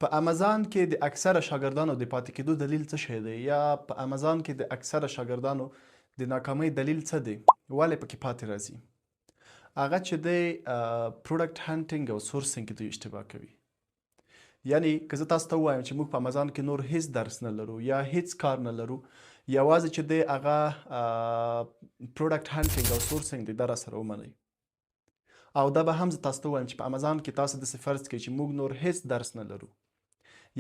په امازان کې د اکثره شاګردانو د پاتې کېدو دلیل څه شی دی؟ یا په امازان کې د اکثره شاګردانو د ناکامۍ دلیل څه دی؟ ولې پکې پاتې راځي؟ هغه چې دی product hunting او sourcing کې دوی اشتباه کوي. یعنی که زه تاسو ته ووایم چې موږ په امازان کې نور هیڅ درس نه لرو یا هیڅ کار نه لرو، یوازې چې دی هغه product hunting او sourcing دی، دا را سره ومنئ. او دا به هم زه تاسو ته ووایم چې په امازان کې تاسو داسې فرض کړئ چې موږ نور هیڅ درس نه لرو،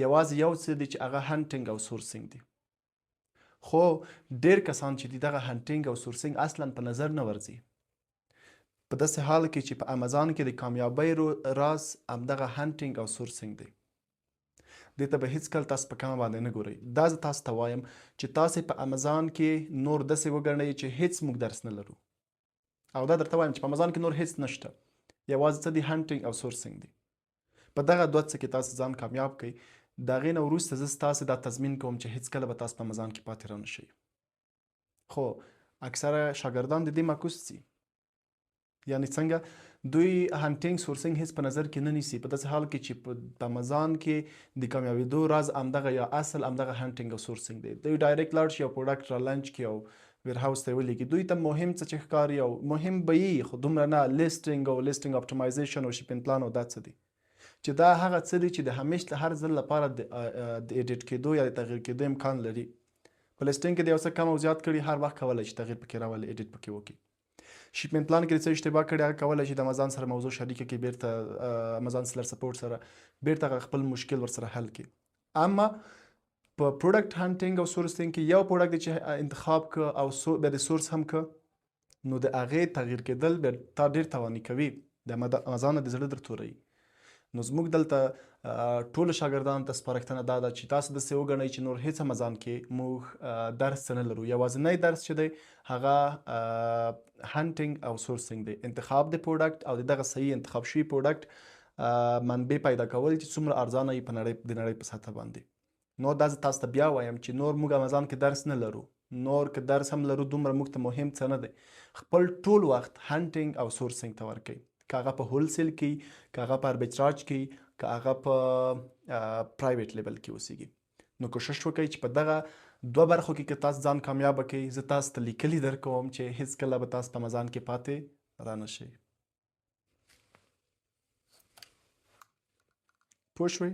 یوازې یو څه دي چې هغه hunting او sourcing دي. خو ډیر کسان چې دي دغه hunting او sourcing اصلا په نظر نه ورځي، په داسې حال کې چې په امازان کې د کامیابۍ راز همدغه hunting او sourcing دی. دې ته به هیڅکله تاسو په کمه باندې نه ګورئ. دا زه تاسو ته وایم چې تاسو په امازان کې نور داسې وګڼئ چې هیڅ موږ درس نه لرو، او دا درته وایم چې په امازان کې نور هیڅ نشته، یوازې څه دي؟ hunting او sourcing دي. په دغه دوه څه کې تاسو ځان کامیاب کړئ، د هغې نه وروسته زه ستاسو دا تضمین کوم چې هیڅکله به تاسو په امازان کې پاتې رانه شئ. خو اکثره شاګردان د دې معکوس دي. یعنی څنګه؟ دوی hunting sourcing هیڅ په نظر کې نه نیسي، په داسې حال کې چې په امازان کې د کامیابېدو راز همدغه یا اصل همدغه hunting او sourcing دی. دوی direct لاړ شي او product را launch کړي او warehouse ته یې ولیږي. دوی ته مهم څه چې ښکاري او مهم به یي، خو دومره نه، listing او listing optimization او shipping plan او دا څه دي چې دا هغه څه دي چې د همیش له هر ځل لپاره د edit کېدو یا د تغییر کېدو امکان لري. په listing کې د یو څه کم او زیات کړي، هر وخت کولی شي تغییر پکې راولي، edit پکې وکړي. shipment plan کې څه اشتباه کړي، هغه کولی شي د امازان سره موضوع شریکه کړي، بیرته امازان seller support سره بیرته هغه خپل مشکل ورسره حل کړي. اما په product hunting او sourcing کې یو product چې انتخاب که او بیا د source هم که، نو د هغې تغییر کېدل بیا تا ډېر تواني کوي، د امازان د زړه درتوروي. نو زموږ دلته ټولو شاګردانو ته سپارښتنه دا ده چې تاسو داسې وګڼئ چې نور هیڅ امازان کې موږ درس څه نه لرو، یوازینی درس چې دی هغه hunting او sourcing دی، انتخاب د product او د دغه صحیح انتخاب شوي product منبع پیدا کول چې څومره ارزانه وي په نړۍ د نړۍ په سطح باندې. نو دا زه تاسو ته بیا وایم چې نور موږ امازان کې درس نه لرو، نور که درس هم لرو دومره موږ ته مهم څه نه دی. خپل ټول وخت hunting او sourcing ته ورکئ، که هغه په wholesale کې، که هغه په arbitrage کې، که هغه په private label کې اوسېږي. نو کوشش وکړئ چې په دغه دوه برخو کې که تاسو ځان کامیابه کړئ، زه تاسو ته لیکلي در کوم چې هیڅکله به تاسو په امازان کې پاتې رانه شئ. پوه شوئ؟